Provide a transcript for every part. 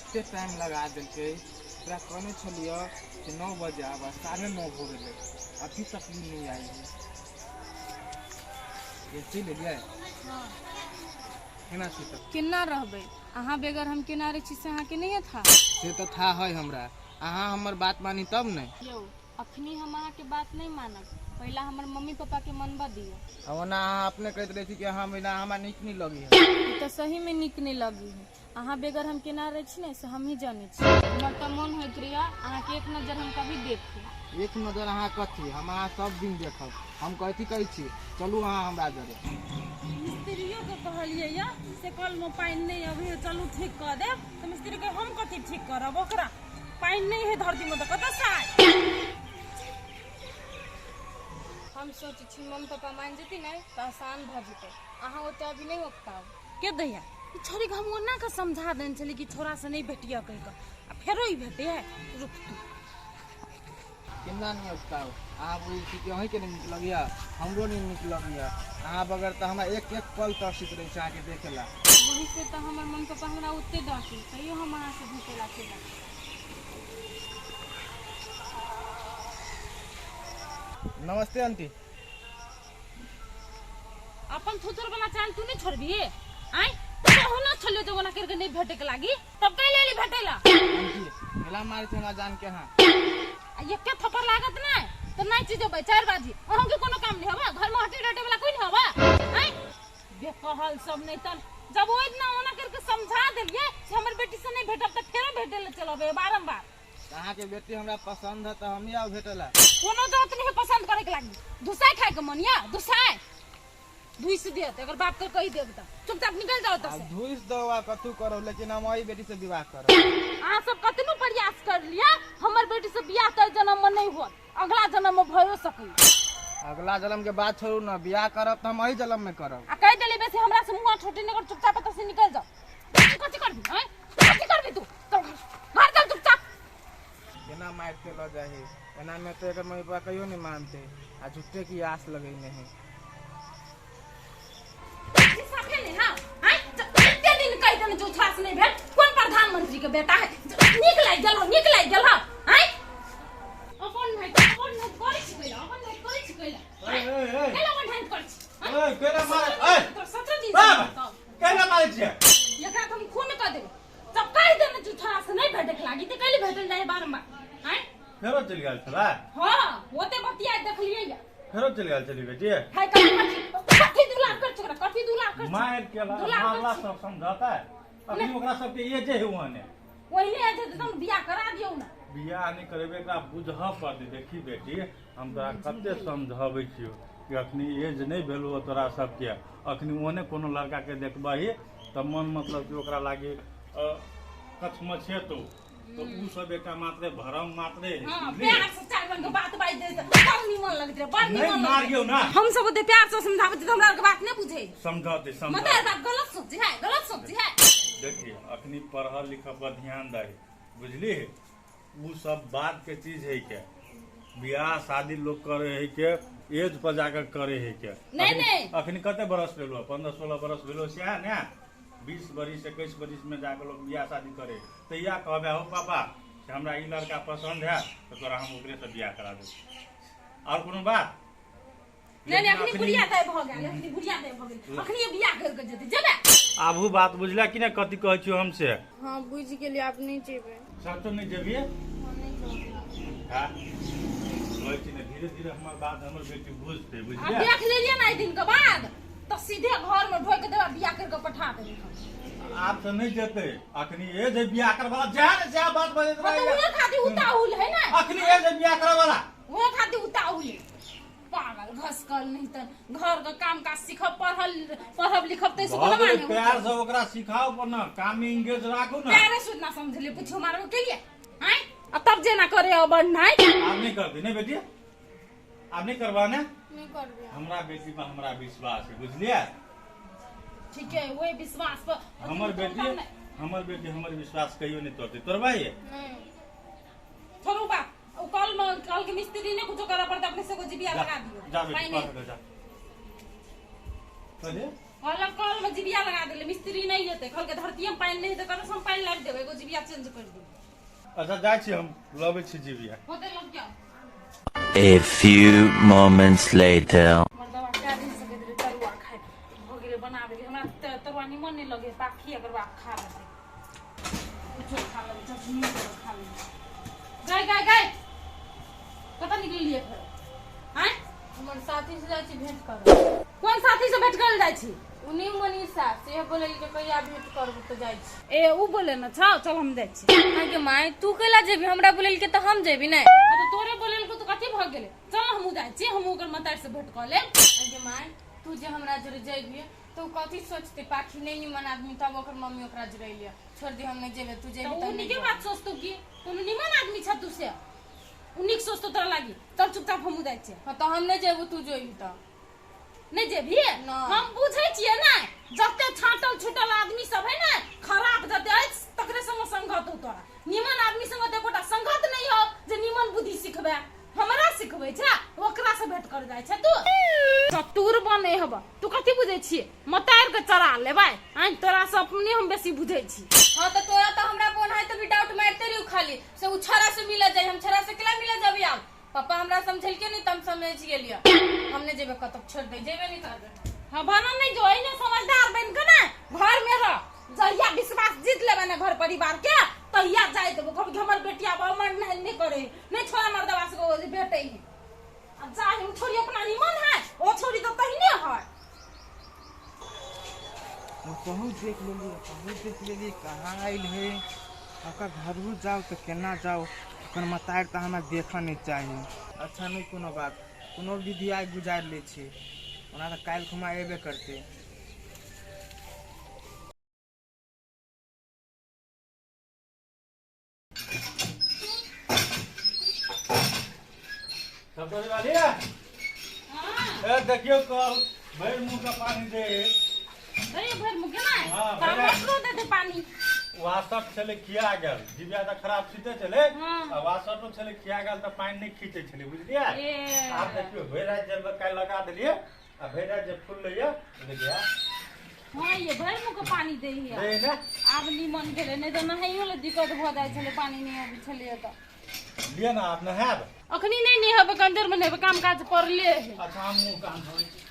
एते टाइम लगा देलकै। ओकरा कहने छलियै कि 9 बजे आब, 9:30 हो गेलै, अभी तक भी नहीं आई है। ये चलि एलियै? केना छी तऽ? केना रहबै अहाँ बगैर, हम केना रहै छी से अहाँके नहि था। से तऽ था है हमरा, अहाँ हमर बात मानी तब ने। यौ, अखनी हम अहाँके बात नहि मानब, पहिला हमर मम्मी पापा के मनबा दिअ। आ ओना अहाँ अपने कहैत रहै छी कि अहाँ बिना हमरा नीक नहि लगै है। ई तऽ सहीमे नीक नहि लगी है। अहाँ बगैर हम केना रहै छी ने से हमही जानै छी। हमर तऽ मोन होइत रहैए अहाँके एक नजर हम कभी देखू। एक नजर अहाँ कथी, हम अहाँ सब दिन देखब। हम कथी कहै छी, चलू अहाँ हमरा जरे। मिस्त्रियोके कहलियै यऽ से कलमे पानि नहि अबै है, चलू ठीक कऽ देब। तऽ मिस्त्री कहे हम कथी ठीक करब ओकरा, पानि नहि है धरतीमे तऽ कतऽसँ आय। हम सोचै छी मम्मी पापा मानि जेती ने तऽ आसान भऽ जेतै, अहाँ ओते अभी नहि उकताउ। के दैया ई छोड़ीके हम ओना कऽ समझा देने छलियै कि छोड़ासँ नहि भेटिय कहि कऽ, आ फेरो ई भेटे है। रुक तू। केना नहि उकताउ? अहाँ बुझै छी कि अहीँके नहि नीक लगैए, हमरो नहि नीक लगैए। अहाँ बगैर तऽ हमरा एक एक पल तरसित रहै छै अहाँके देखै ला। वही से तऽ हमर मम्मी पापा हमरा ओते डाँटी, तैयो हम अहाँसँ भेटै ला चलि आयल। नमस्ते आंटी। अपन थुथुर वाला चाल तू नहीं छोड़बी? आय कहो छलियो जे ओना करके नहीं भेटे के लागी, तब कै लेली भेटे ला? आंटी मेला मारै छै हमरा जान के अहाँ। आ एके थप्पड़ लागत नै तऽ नहीं चीज जेबै 4 बाजी। अहाँ के कोनो काम नहीं हवा, घर में हटी डटे वाला कोई नहीं हवा। आय बेकहल सब नहीं तन जब ओइ दिना ओना करके समझा देलिए से हमर बेटी से नहीं भेटब तऽ फेरो भेटे ले चलबे बारंबार। अहाँके बेटी हमरा पसंद है तऽ हमही आउ भेटै ला। कोनो जरूरत नहीं है पसंद करे के लागी, दुसाई खाए के मन या दुसाई धुइस देत अगर बाप के कहि देब तऽ चुपचाप निकल जाओ आब से। धुइस दो आ कथू करो, लेकिन हम एहि बेटी से विवाह करब। अहाँ सब कतनो प्रयास कर लिया, हमर बेटी से बियाह तऽ जन्म में नहीं होत, अगला जन्म में भयो सकै। अगला जन्म के बात छोड़ू ना, बियाह करब तऽ हम एहि जन्म में करब। आ कहि देली बेसी हमरा से मुँह छोटी नहीं कर, चुपचाप एतऽ से निकल जाओ। कथी करबी? आँय कथी करबी तू? चल घर, घर चल चुपचाप। केना मारिते लऽ जाही, एना में तऽ एकर मम्मी पापा कहियो नहीं मानते, आ झूठे की आस लगेने है। साफे नहीं। हाँ आँय एते दिन कहि देने जो छास नहीं भेल, कोन प्रधानमंत्री के बेटा है? नीक लागि गेल हो, नीक लागि गेल हो। आँय अपन नहीं अपन नहीं करै छी कैला, अपन नहीं करै छी कैला, कैला अपन नहीं करै छी? ओए केना मारे? ओए तो 17 दिन बाप! से केना मारे छियै? एकरा तऽ हम खून कऽ देबै। जब कहि देने जो छोरा से नहीं भेटै के लागी तऽ कैले भेटल जाय बारम्बार? आँय फेरो चलि गेल छला? हाँ, ओते बतिया देखलियै या। फेरो चलि गेल छली बेटी? हाय कथी कथी कथी दुलार कर छोकरा, कथी दुलार कर? मारि के दुलार मारला कर। सब समझता है अखनी ओकरा सबके ये जे हुआ ने ओहिने जे एकदम बियाह करा दियौ ना। बियाह नहि करेबै, एकरा बुझऽ पड़तै। देखी बेटी, हम तोरा कते समझाबै छियौ कि अखनी एज नहि भेलौ हँ तोरा सबके, अखनी ओहने कोनो लड़काके देखबही तऽ मन मतलब कि ओकरा लागी कछमछेतौ, तऽ उ सब एकटा मात्रे भरम मात्रे है। हाँ, बुझलिही? प्यार से चार रंग के बात बाजि दै तऽ बड़ निमन लगैत रहे, बड़ नहि निमन लगैत मारियौ ना। हम सब ओते प्यार से समझाबै छी तऽ हमरा आरके बात नहि बुझै। समझते मतलब समझते बात गलत सोचै है, गलत सोचै है। देखिए अखनी पढ़ल लिखल पर ध्यान दही, बुझली? उ सब बात के चीज है के बियाह शादी लोग करे है के एज पर जाकर करे है के। नहीं, नहीं। अखनी कते बरस भेलो? 15-16 बरस भेलो से ने, 20 बरिस 21 बरिस में जाकर लोग बियाह शादी करे। तो या कहबे हो पापा कि हमरा ई लड़का पसंद है तो तोरा हम ओकरे से बियाह करा देब, और कोनो बात नहीं नहीं। लेकिन अखनी बुढ़िया दाइ भऽ गेल, अखनी बुढ़िया दाइ भऽ गेल, अखनी बियाह कर के जेतै जेबे। आबू बात बुझला कि ने कथी कहै छियौ हमसे? हाँ बुझि गेलियै, आब नहि जेबै। सचो नहीं जेबिए? हाँ, नहि जेबै। हाँ कहै छी ने, धीरे धीरे हमर बात हमर बेटी बुझतै। आ बुझलियै? देख लेलियै ने एहि दिन के बाद तऽ सीधे घर में ढोकि देबै, बियाह कर के पठा देबै हम। आब तऽ नहीं जेतै, अखनी एज है बियाह करे वाला, जा ने जा बात बजैत हाँ, तऽ रहैया। उहे खातिर उताहुल है ने। अखनी एज है बियाह करे वाला। उहे खातिर उताहुल है, पागल घसकल नहीं तऽ घर के काम काज सीखब, पढ़ल पढ़ब लिखब तऽ भऽ कोनो गेलै, माने प्यार से ओकरा सिखाओ पर ना, काम में इंगेज राखू ना। प्यारे से ना समझले पूछो मारो के लिए आय, आ तब जेना करे अबर नहीं। आब नहीं करती नहीं बेटी, आब नहीं करबा ने? नहि करबै। हमरा बेटी पर हमरा विश्वास है, बुझलियै? ठीक है, वही विश्वास पर हमर बेटी, हमर बेटी हमर विश्वास कहियो नहीं तोड़ती। तोड़बा ये? नहि। छोड़ू बात, ओ कल में कल के मिस्त्री ने कुछो करऽ पड़ता, अपने से को जीबिया जा लगा दियो। जा बेटी, पानि पढ़ जा। कहे? कहलक कल में जिबिया लगा देले, मिस्त्री नहीं हेतै, कहलकै धरतीये में पानि नहीं हेतै, कतऽ से हम पानि लाबि देबै, एगो जिबिया चेंज कर देबै। अच्छा जाइ छी हम, लबै छी जिबिया। होतै लग जाओ। A few moments later. मर्दवा कए दिन से कहैत रहै तरुआ खाइ, भऽ गेलै बना देलियै। हमरा तऽ तरुआ निमन नहि लगै, पाखी एकर बाप खा लेतै, कुछो खा लेबै, चटनी खा लेबै। गाय गाय गाय कतऽ निकललियै फेर? आँय, हमर साथी से जाइ छी भेंट करब। कोन साथी से भेंट करल जाइ छी? उनी मनीषा से बोले के कहिया भेंट करब तऽ जाइ छी। ए उ बोले न छौ, चल हम जाइ छी। अहाँके माय तू कैला जेबी? हमरा बोलेल के तऽ हम जेबी नहि। हाँ तऽ तोरे बोलेल को तऽ कथी भऽ गेलै, चल हमहूँ जाइ छी, हमहूँ ओकर मतारि से भेंट कऽ लेब। अहाँके माय तू जे हमरा जोरे जेबी तऽ उ कथी सोचतै, पाखी नहि निमन आदमी, तब ओकर मम्मी ओकरा जोड़ैलियै। छोड़ दे, हम नहि जेबै, तू जेबी तऽ तऽ उ नहि नीके जेबै। बात सोचतौ की कोनो निमन आदमी छ तू, से उ नीक सोचतौ तोरा लागी। चल चुपचाप हमहूँ जाइ छियै। हाँ तऽ हम नहि जेबू, तू जेबी तऽ। नहि जेबही? ना। हम बुझै छियै ने, जते छाटल छुटल आदमी सब है ने, खराब जते अछि तकरे संग संगत हो तोरा। निमन आदमी संग तऽ एकोटा संगत नहि हो जे निमन बुद्धि सिखबै। हमरा सिखबै छै, ओकरा से भेंट कर जाइ छै तू। चतुर बने हब तू, कथी बुझै छियै? मतारि के चरा लेबै? आँय, तोरा से अपने हम बेसी बुझै छी। हाँ तऽ तोरा तऽ हमरा पर ओनाहिते भी डाउट मारिते रही खाली से उ छड़ा से मिलऽ जाइ, हम छड़ा से केला मिलऽ जाबी? आब पापा हमरा समझेलकै नहि तऽ हम समझ गेलियै, हम नहि जेबै कतौ, छोड़ दे, जेबे नहि करबै। हाँ बना नहीं जो ने समझदार बन के ना घर में रह, जहिया विश्वास जीत लेबै ना घर परिवार के तहिया जाय देबो। कभी हमर बेटिया हमर नहीं नहीं करे नहीं छोड़ा मर्दवा से को भेटे है। अब जा हम छोड़ी अपना निमन है, ओ छोड़ी तो तहिने है। बहुत देख लेलियै, बहुत देख लेलियै, कहाँ आयल है? ओकर घरो जाउ तऽ केना जाउ? ओकर मतारि तऽ हमरा देखऽ नहि चाही। अच्छा नहि कोनो बात, कोनो विधि आइ गुजारि लै छी, ओना तऽ काल्हि खुमा अयबे करतै। ए देखियो कल भरि मुंह के पानी दे। अरे भरि मुंह के ना हाँ, तऽ भरि। मोटरो दे दे पानी। वासट छलै खिया गेल, जिबिया तऽ खराब छीटे छलै। हाँ। आ वासटो छलै खिया गेल तऽ पानि नहि खींचै छलै, बुझलियै? ए। आब देखियो भरि राति जलबै काल्हि लगा देलियै आ भरि राति जे फुललैया देखिया। हाँ ये भरि मुंह के पानी दे हिया। दे ने। आब निमन भेलै, नहि तऽ नहाइयो लए दिक्कत भऽ जाइ छलै, पानी नहि अबै छलै तऽ। लिअ ने, आब नहायब। अखनी नहि नहेबै, कनि देर मे नहेबै, काम काज पड़ले है। अच्छा हम मुँह कान धोइ छी।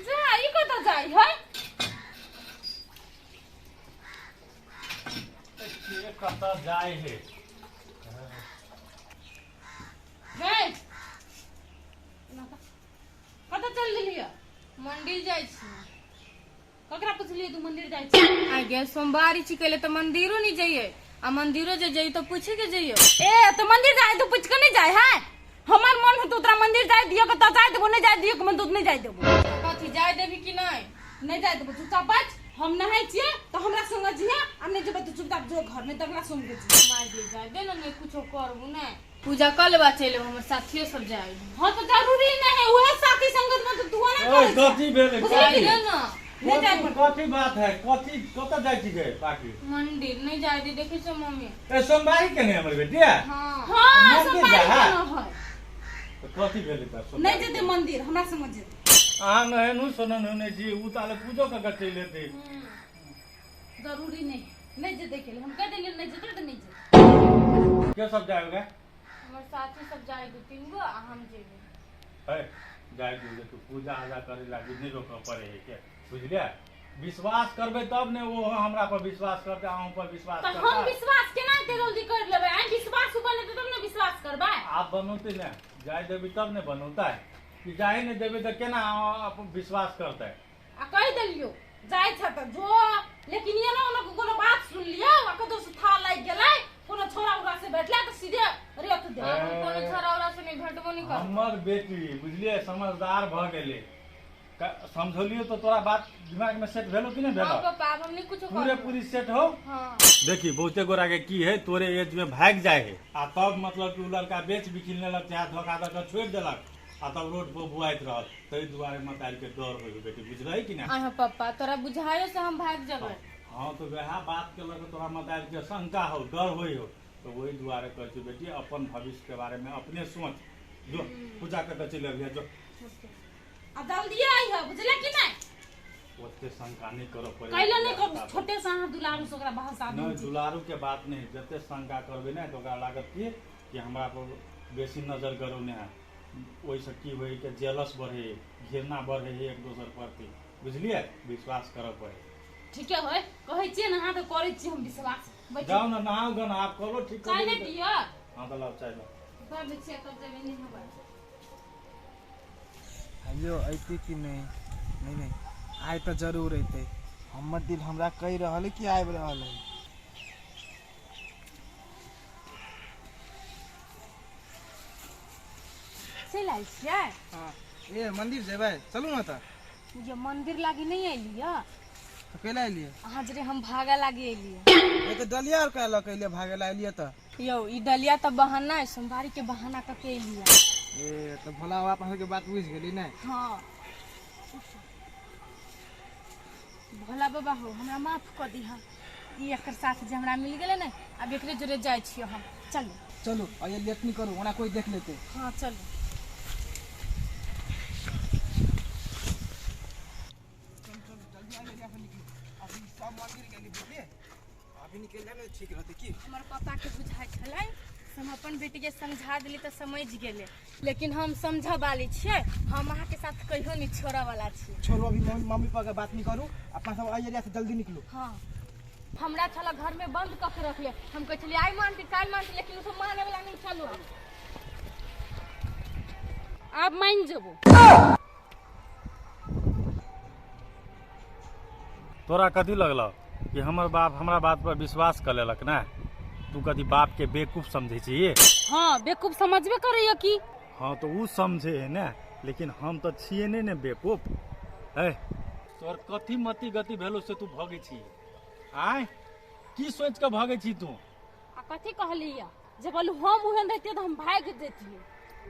जा ई कतऽ जाइ है? के कतऽ जाइ है? गै कतऽ चलि गेलियै? मंदिर जाइ छी। ककरा पुछलियै तू मंदिर जाइ छी? आ गे सोमवारी छी कैले तऽ मंदिरो नहि जइयै, आ मंदिरो जे जइयै तऽ पूछे के जइयै। ए तऽ मंदिर जाइ तऽ पूछ के नहि जाइ है? हमर मन होतौ तोरा मंदिर जाय दियौ के तऽ जाय देबो, नहि जाय दियौ के मन तो नहि जाय देबो। कथी जाय देबी कि नहि? नहि जाय देबो, चुपचाप बैठ। हम नहाय छियै तऽ हमरा संग जिहे, आ नहि जेबै तऽ चुपचाप जो घर, नहि तऽ हमरा संग जिहे। माय गे जाय दे ने, नहि कुछो करबू, नहि पूजा कऽ लेबा चलि एबै, हमर साथियो सब जाय। हाँ तो जरूरी नहीं है उहे साथी संगत में तो तू ना ओए करे। कथी भेलै? बुझलियै जाय दे ने। नहि जाय। कथी बात है? कथी कतऽ जाइ छी गे पाकी? मंदिर नहि जाय दे, देखै छौ मम्मी। ए सोमवारी के नहि हमर बेटिया? हाँ। हाँ मंदिर सोमवारी जा है? केना है? तऽ कथी भेलै तऽ? नहि जेतै मंदिर, हमरा संग जेतै। अहाँ नहेनु सोननु नहि छी, उ ताले पूजो कऽ के चलि एतै। जरूरी नहीं, नहीं जेतै के लिए हम कह देलियै, नहीं जेतै तऽ नहीं जेतै। के सब जाएगा? हमर साथी सब जाय दू तीन गो आ हम जेबै। है जाय दियौ, देखियौ पूजा आजा करे लागी नहि रोकऽ पड़े है के, बुझलियै? विश्वास करबै तब ने ओ हमरा पर विश्वास करतै, अहूँ पर विश्वास तऽ हम करतै। विश्वास केना एते जल्दी कर लेबै? आइ विश्वास बनेतै तब ने विश्वास करबै। आब बनौतै ने, जाय देबै तब ने बनौतै, कि जाए नहि देबै तऽ केना अहाँ अपन विश्वास करतै? आ कहि देलियौ जाइ छ तऽ जो, लेकिन ये ना ओना कोनो बात सुन लियौ आ कतौ से था लागि गेलै, कोनो छोरा उरा से भेटलै तऽ सीधे रेत दे। हम कोनो छोरा उरा से नहि भेटबो नहि करब। हमर बेटी बुझलियै समझदार भऽ गेलै। समझौलियौ तऽ तोरा बात दिमाग में सेट भेलो कि नहि हाँ भेलो? पापा, आब हम नहि कुछो पूरे करबो। पूरी सेट हो। हाँ। देखी बहुते गोरा के की है, तोरे एज में भागि जाए है आ तब मतलब कि उ लड़का बेच बिकिन लेलक चाहे धोखा दऽ के छोड़ि देलक आ तब रोड पर बुआइत रहल, ताहि दुआरे मताइल के डर होइ है बेटी, बुझलही कि नहि? आहाँ पप्पा, तोरा बुझायो से हम भागि जेबै। हाँ तो वएह बात के लऽ के तोरा मताइल के शंका हो, डर होइ हो, तऽ ओहि दुआरे कहै छी बेटी अपन भविष्य के बारे में अपने सोच। जो पूजा कऽ के चलि अबिहे जो। आ जल्दिए आइह, बुझले कि नहि? ओते शंका नहि करऽ पड़ै। कैला नहि करू? छोटे से अहाँ दुलारू से ओकरा बहसा नहि दै छी। दुलारू के बात नहि, जते शंका करबै ने तऽ ओकरा लागत कि हमरा पर बेसी नजर गरौने है। ओहिसँ की होइ के जेलस बढ़े, घृणा बढ़े है एक दोसर प्रति, बुझलियै? विश्वास करऽ पड़े। ठीके होय, कहै छियै ने अहाँ तऽ करै छियै हम विश्वास। बैठू। जाउ ने, नहाउ गन, आब कलो ठीक चाय कऽ नहि देबै। पिअ? हँ तऽ लाउ चाय लाउ। कर दै छियै तब जेबै नहेबै। अयो अयतै कि नहि? नहि नहि, आइ तऽ जरूर अयतै। हमर दिल हमरा कहि रहल है कि आबि रहल है। चलि आयल छियै? हँ। ए मंदिर जेबै? चलू ने तऽ। ये मंदिर लागी नहि एलियै। तऽ कैला एलियै? अहाँ जरे हम भागे लागी एलियै। ए तऽ डलिया आर कैला लऽ के एलियै? भागे ला एलियै तऽ? यौ, ई डलिया तऽ बहाना है, सोमवारी के बहाना कऽ के एलियै। ए तऽ भोला बाबा अपना सबके बात बुझि गेली ने? हाँ, भोला बाबा हो, हमरा माफ कऽ दिहा। ई एकर साथ जे हमरा मिल गेलै ने, आब एकरे जोरे जाइ छियै हम। चलू। चलू, आ ये लेट नहीं करू, ओना कोई देख लेते। हाँ, चलू। जल्दी आइए, यहाँ से निकलू। अभी सब मंदिर गेली, बुझलिए? अभी निकल जाए ठीक रहते की। हमर पापा के बुझाइ छलै से हम अपन बेटीके समझा देली तऽ समझ गेलै, लेकिन हम समझऽ वाली छियै। हम अहाँके साथ कहियो नहि छोड़ऽ वाला छियै। छोड़ू, अभी मम्मी मम्मी पापा के बात नहीं करू, अपना सब एहि एरिया से जल्दी निकलू। हाँ, हमरा छल घर में बंद कऽ के रखले। हम कहै छलियै आइ मानतै, काल्हि मानतै, लेकिन ओ सब माने वाला नहि। चलू आब। आब मानि जेबो। तोरा कथी लगलौ कि हमर बाप हमरा बात पर विश्वास कऽ लेलक ने? तू कथी बाप के बेवकूफ समझै छी? हाँ, बेवकूफ समझबे करैया की। हाँ तऽ उ समझे है ने, लेकिन हम तऽ छियै नहि ने बेवकूफ। है तोहर कथी मति गति भेलो से तू भगै छी? आय, की सोचि कऽ भगै छी तू? आ कथी कहली या जे बोलू हम ओहन रहतियै तऽ हम भागि जैतियै?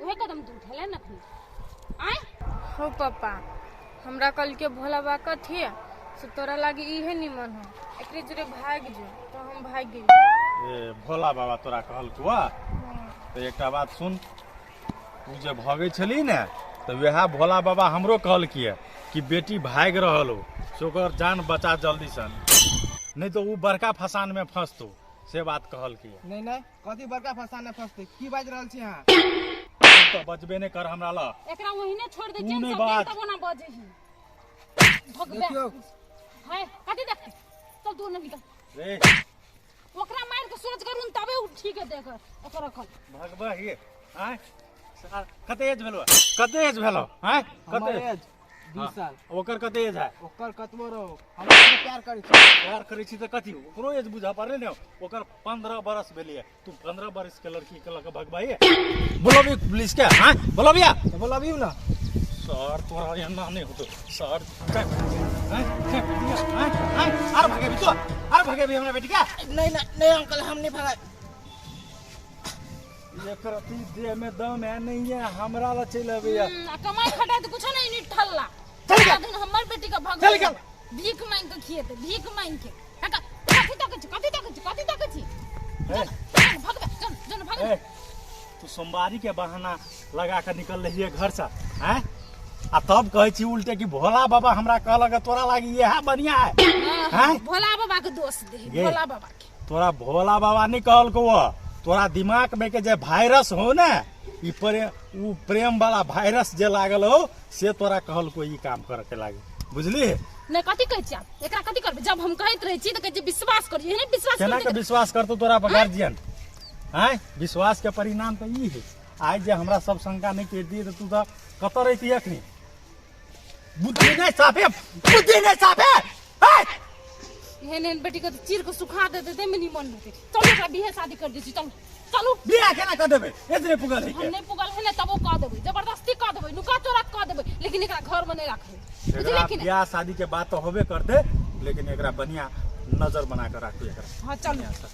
उहे कदम तू उठेले ने अखनी आय। हो पापा, हमरा कहलकै भोला बा कथी से तोरा लागी इहे निमन हो, एकरे जोरे भागि जो, तो हम भागि गेली। ए भोला बाबा तोरा कहलकौ? तऽ एकटा बात सुन, तू जे भगै छली ने तऽ वएह भोला बाबा हमरो कहलकिए कि बेटी भागि रहल हो से ओकर जान बचा जल्दी सन, नहि तऽ ओ बड़का फसान में फंसतो, से बात कहलकिए। नहीं नहीं, कथी बड़का फसाने फंसते? की बाजि रहल छी अहाँ? तू तऽ बजबे नहि कर हमरा लग। एकरा ओहिने छोड़ दै तू छियै नहि सब दिन। बाज। तब ओना बजै ही भगबे। देखियौ। है कथी देखते? चल तू ओने निकल। रे। ओकरा मारि के सोच करू ने तबे उ ठीक हेतै एकर ओकर अकल। भगबही आँय? कते एज भेलो? कते एज भेलो आँय? हमर कते एज 20 साल। ओकर कते एज है? ओकर कतबो रहो, हम ओकरा प्यार करै छी। प्यार करै छी तऽ कथी ओकरो एज बुझा पड़ले ने? ओकर 15 बरस भेलिए, तू 15 बरस के लड़की के लऽ कऽ भगबही? बोलबी पुलिस के? हाँ, बोलबिया? तऽ बोलबियौ ने। सर, तोरा एना नहि होतो सर। आँय, आँय, आँय, आर भगेबी तो? आर भगेबी हमरा बेटी के? नहीं नहीं नहीं अंकल, हम नहीं भगाए। एकर अथी देह में दम है नहीं है, हमरा ला चलि अबैया। आ कमाई खटाई तऽ कुछो नहीं निठल्ला। चल निकल। दिन हमर बेटी के भग चल निकल। भीख मांग के खिएते, भीख मांग के। काका, कथी तकै छी? कथी तकै छी? कथी तकै छी? ए, चल भगबे, चल चल भगबे। ए, तू सोमवारी के बहाना लगा के निकल रही है घर से हैं, आ तब कहै छी उल्टे कि भोला बाबा हमरा कहलक तोरा लागी इएह बढ़िया है, हैं? भोला बाबा के दोष दे। गे। भोला बाबा के। तोरा भोला बाबा नहीं कहलको, वो तोरा दिमाग में के जे वायरस हो ने, ई प्रेम, उ प्रेम वाला वायरस जे लागल हो, से तोरा कहलको ई काम करे के लागे, बुझली? नहीं, कथी कहै छी आप? एकरा कथी करबै? जब हम कहैत रहै छी तऽ कहै छी विश्वास करियै नहि विश्वास केना करियै। के विश्वास करतो तोरा पर गार्जियन? आँय, विश्वास के परिणाम तऽ ई है। आइ जे हमरा सब शंका नहीं करि दिए तऽ तू तऽ कतऽ रहिती अखनी? बुद्धि नहीं साफे, बुद्धि नहीं साफे आँय! एहन एहन बेटी के तऽ चीर के सुखा देते ते में निमन रहते। चलू, एकरा बिहे शादी कर दै छी, चलू चलू। बियाह केना कऽ देबै? एज नहि पुगल है हम के। नहि पुगल है ने, तबो कऽ देबै, जबरदस्ती कऽ देबै, नुका चोरा कऽ देबै, लेकिन एकरा घर में नहि राखबै, एकरा बुझलियै कि नहि? बियाह शादी के बात तऽ होबे करते, लेकिन एकरा बढ़िया नजर बना के राखू एकरा। हाँ, चलू। बढ़िया से।